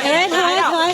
ເອີຍ ຖອຍ ຖອຍ.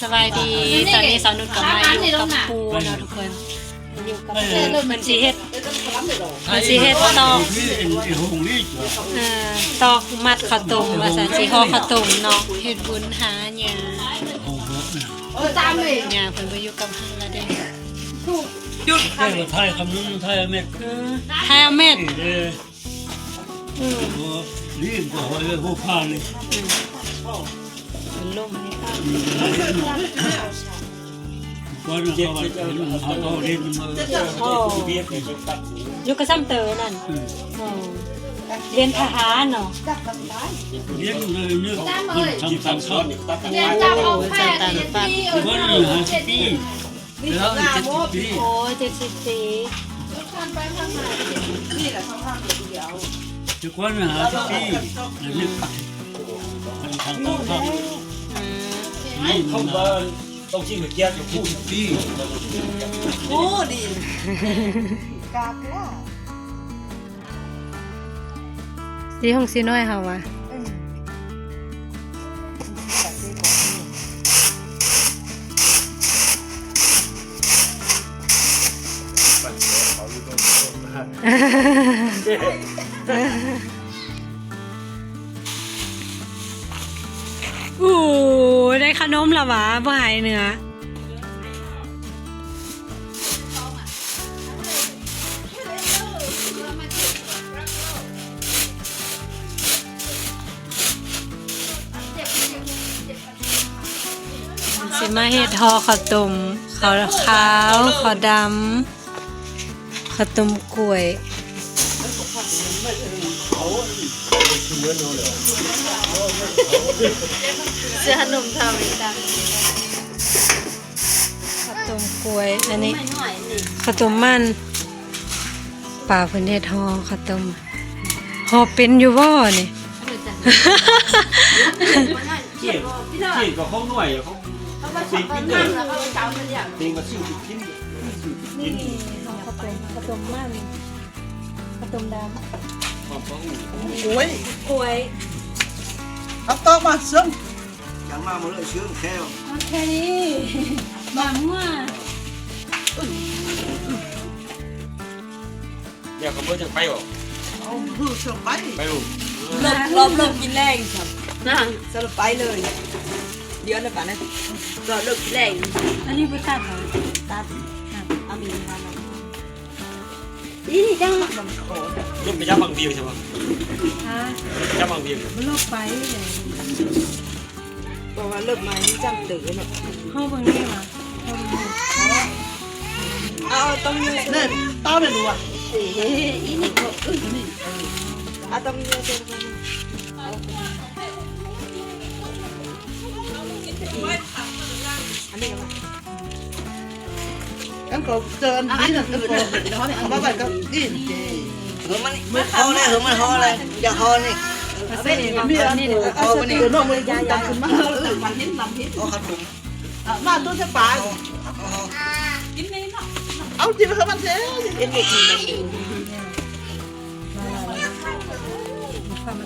ສະບາຍດີ ຕອນນີ້ສາວນຸດກໍມາຢູ່ກັບປູ່ເນາະທຸກຄົນ ຢູ່ກັບປູ່ ເພິ່ນຊິເຮັດ ເພິ່ນຊິເຮັດຕອກ ເອີ ຕອກມັດເຂົ້າຕົ້ມວ່າຊັ້ນ ຊິຫໍ່ເຂົ້າຕົ້ມເນາະ ເຮັດບຸນຫາຍ່າ ຍ່າເພິ່ນບໍ່ຢູ່ກັບເຮົາລະເດ້ ຢຸດ ໄທຄຳນຶງ ໄທອາເມັດ ເອີ ໄທອາເມັດ ເອີ ອືມ ໂອ້ ນີ້ກໍຫອຍເລີຍ ຫົວພານີ້ ອືມ ເປັນລົມໃຫ້ເຂົາ ອືມ ກ່ອນເຂົາວ່າເຂົາເຮັດ ໂອ້ ຢູ່ກະຊຳເຕີນັ້ນ ອືມ ໂອ້ ຮຽນທະຫານເນາະ ຮຽນເລີຍ ຮຽນທຳການ ຮຽນຈຳເອົາແພດ ເຈັດສິບປີ ນີ້ ໂອ້ ເຈັດສິບປີ ແຕ່ກ່ອນຫ້າສິບປີ ດຽວນີ້ ມັນທາງຕ້ອງທຳ ອືມ ນີ້ມັນຕ້ອງຊິມາກຽດຢູ່ພຸ້ນ ໂອ້ ດີ ກາບລາ ສີຫົງສີນ້ອຍເຮົາວ່າ ໂອ້ ໄດ້ຂະໜົມລະຫວາ ບໍ່ຫາຍເໜືອ. ຊິມາເຮັດຫໍ່ເຂົ້າຕົ້ມ ເຂົ້າຂາວ ເຂົ້າດຳ ເຂົ້າຕົ້ມກ້ວຍ ເສືອໜຸ່ມເທົາອີກຕາ ເຂົ້າຕົ້ມກ້ວຍ ອັນນີ້ເຂົ້າຕົ້ມມັນ ປ້າເພິ່ນເຮັດຫໍ່ເຂົ້າຕົ້ມ ຫໍ່ເປັນຢູ່ບໍ່ນີ້? ຈີນ ຈີນກໍຂອງໜ່ວຍ ຂອງ ເປັນກິນເດີ ເປັນກໍຊື້ກິນ ຊື້ກິນ ນີ້ເຂົ້າຕົ້ມ ເຂົ້າຕົ້ມມັນ ເຂົ້າຕົ້ມດຳ ໂອ້ຍ ໂອ້ຍ ເອົາຕອກມາເຊິ່ງ ຍັງມາບໍ່ເລີຍເຊື່ອງແຂ້ວ ໂອເຄ ບາງຫົວ ດຽວເຂົາບໍ່ຈັກໄປບໍ່? ເອົາ ຄືຈະໄປ ໄປບໍ່? ເລີກ ລອບເລີກກິນແລງຊັ້ນນະ ສະເລີບໄປເລີຍ ດຽວນະປານະ ລອບເລີກກິນແລງ ອັນນີ້ບໍ່ຕັດຫວາ? ຕັດ ອາມີນ ນີ້ຈັ່ງ ລົງໄປຈັບບັງວິວໃຊ່ບໍ່? ຮະ? ຈັບບັງວິວ ມັນລົງໄປເລີຍ ເພາະວ່າເລີ່ມມານີ້ຈຳເຕີເນາະ ເຮົາເບິ່ງນີ້ຫວາ ເຮົາເບິ່ງນີ້ ເອົາຕ້ອງຢູ່ ເອີ ຕາມໄປດູວ່າ ເອີ ອີນີ້ກໍ ເອີ ນີ້ ເອົາຕ້ອງຢູ່ເດີ ອັນນີ້ກໍ ອັນກໍເຈີອັນນີ້ນະ ອັນກໍເອົາມາໄວ້ກັບນີ້ ເອີ ມັນ ມັນເຮົາແລ້ວ ເອີ ມັນເຮົາແລ້ວ ຢ່າເຮົານີ້ ເອົາໄປນີ້ ເອົາໄປນີ້ ເອົາໄປນີ້ ເອີ ນ້ອງມັນຕັ້ງຂຶ້ນມາ ເອີ ເອົາຂະໜົມ ເອົາ ມາຕູ້ໃສ່ປາ ເອົາ ເອົາ ກິນນີ້ເນາະ ເອົາກິນເຂົ້າມັນເສ ເຮັດບໍ່ກິນ ມາ ມາ ມາ ມາ ມາ ມາ ມາ ມາ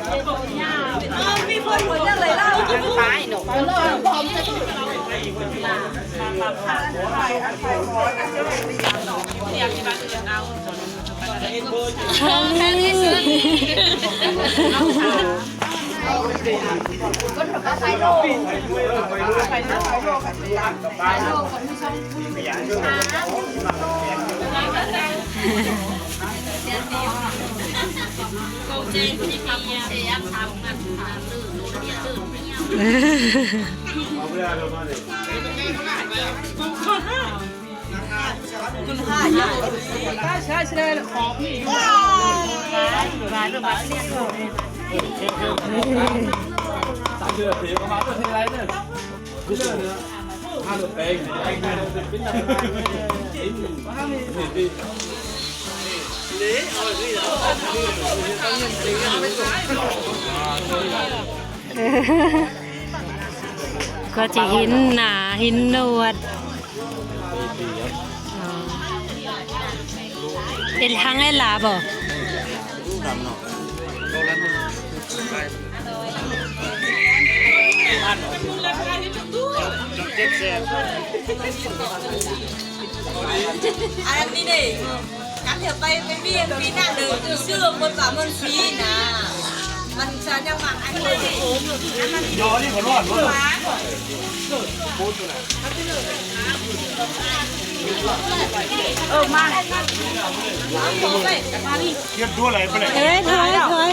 ກວ່າຈະເຫັນໜ້າເຫັນໜວດ. ອໍ ເປັນທາງໄອ້ຫຼາບໍ? ອັນນີ້ເດ້ ກັນເທື່ອໄປ ໄປວຽງປີໜ້າເດີ ຊື່ລົງບົດບາດມັນຟຣີນະ. ເອີ ມາ ເຮັດດູໄຫຼໄປເລີຍ ເອີ ຖອຍ ຖອຍ.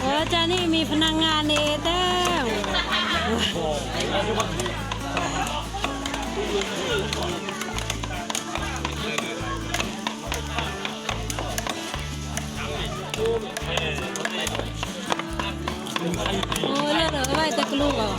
ເອີ ເຈົ້ານີ້ມີພະນັກງານເອແຕ້ວ. ໂອ້ ເລີກເອົາໄວ້ແຕ່ກະລູກເອົາ.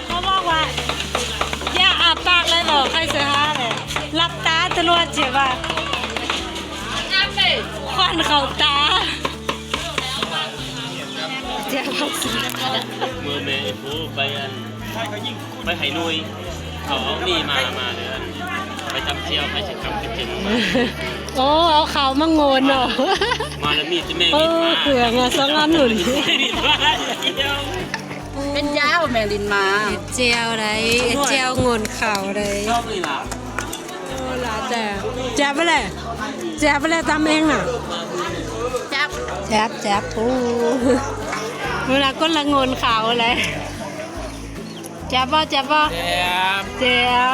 ເຂົາບອກວ່າ ຢ່າອ້າປາກເລີຍບໍ ໄຂ້ເຊື້ອຮາເລີຍ ຫຼັບຕາຕະຫຼອດເຈັບວ່າ ຄວັນເຂົ້າຕາ. ເຈົ້າ ເມື່ອແມ່ໄອ້ພູໄປອັນ ໄປໄຫໜ່ວຍ ເຂົາເອົາມີມາ ມາເດີ ໄປຕຳແຈ່ວ ໄປຊິຄຳໄປເຈັນ ໂອ້ ເອົາເຂົ້າມາໂງນເນາະ ມາແລ້ວມີແຕ່ແມງ ເອີ ລິນມາ ເຄືອງອ່ະ ສອງອັນໜຸ່ນ ແມງລິນມາ ເປັນເຈົ້າ ແມງລິນມາ ເຮັດແຈ່ວໄດ໋ ເຮັດແຈ່ວໂງນເຂົ້າໄດ໋ ຊອບນີ້ລະ. ໂອ້ ຫຼາຍແຕ່ ແຈບໄປແຫຼະ ແຈບໄປແຫຼະ ຕຳເອງນະ ແຈບ ແຈບ ແຈບ ໂອ້ ເວລາຄົນລະໂງນເຂົ້າແຫຼະ ແຈບບໍ່ ແຈບບໍ່ ແຈບ ແຈ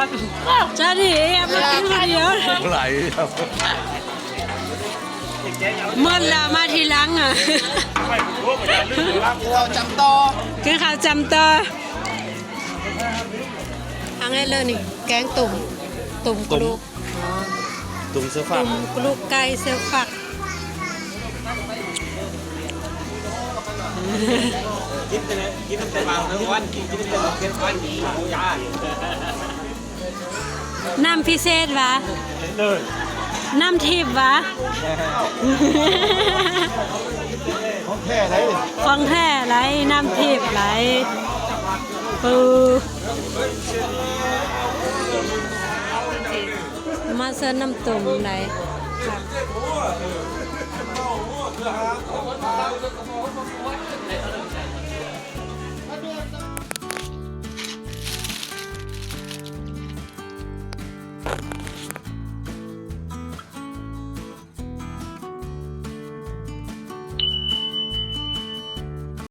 ບ ຈານີ້ແອບມາກິນຜູ້ດຽວ ຫຼາຍ ໝົດລະມາທີຫຼັງອະ ເຂົ້າຈຳຕໍ່ ກິນເຂົ້າຈຳຕໍ່. ອັນນີ້ເລີຍນີ້ ແກງຕຸ່ມ ຕຸ່ມກະດູກ ຕຸ່ມ ຕຸ່ມເສືອຟາກ ຕຸ່ມກະດູກໄກ່ເສືອຟາກ ກິນແຕ່ ກິນແຕ່ບາງວັນ ກິນແຕ່ເກັບວັນ ຢາ ນ້ຳພິເສດຫວາ ເອີ ນ້ຳທິບຫວາ ຂອງແທ້ໄດ໋ ຂອງແທ້ໄດ໋ ນ້ຳທິບໄດ໋ ເອີ ມາເຊີນນ້ຳຕົ້ມໄດ໋.